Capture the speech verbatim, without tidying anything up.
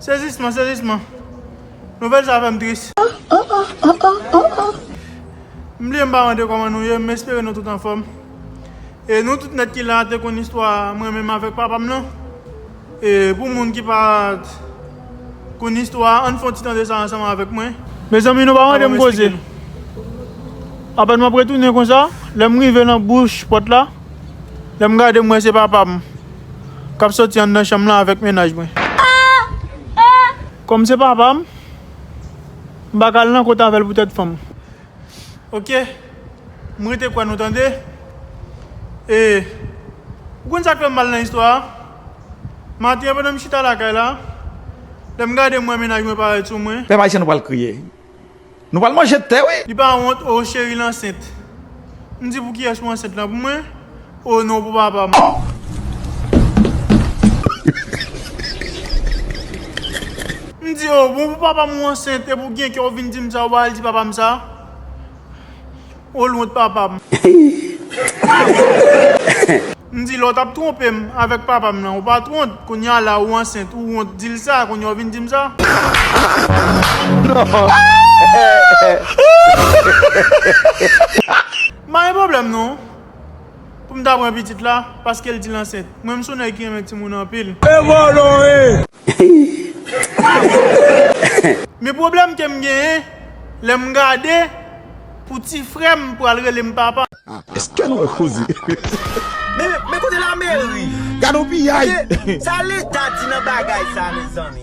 Sezisman, sezisman. Nouvèl sa fè m tris. M bliye m pa mande kòman nou ye, m espere nou tout anfòm. E nou tout nèt ki la te konn istwa mwen menm avèk papa m nan. E pou moun ki pa t konn istwa, ann fè yon ti tande sa ansanm avèk mwen. Mezanmi, nou pa mande m koze. Apèn m ap retounen konsa, lè m rive nan bouch pòt la, lè m gade m wè se papa m k ap soti anndan chanm lan avèk mennaj mwen. Kòm se papa m, m pa ka al nan kot avè l poutèt fanm. Oke, m rete kwè nou tande. E, ou konn sa k fè m mal nan istwa a? Maten an, pandan m chita lakay la, lè m gade m wè mennaj mwen parèt sou mwen. Pèp ayisyen, nou pral kriye. Nou pral manje tè, wi. Li pa wont, o cheri, l ansent. M di, pou kiyès ou ansent lan, pou mwen? O non, pou papa m. M di, o bon, pou papa m ou ansent, epi w gen kè w vin di m sa, ou pa al di papa m sa. O l wont papa m. M di, lè w t ap twonpe m avèk papa m nan, ou pa t wont, kounye a la ou ansent, ou wont di l sa, kounye a w vin di m sa. M pa gen pwoblèm non. Pou m ta pran pitit la, paske l di l ansent. Mwen m se yon nèg ki renmen timoun anpil. E vòlò e! Men pwoblèm ke m genyen, lè m gade, pou ti frè m pral rele m papa. Èske nou wè koze? Men, men kote lameri? Gade yon piyay! Kote, sa leta di nan bagay sa, mezanmi?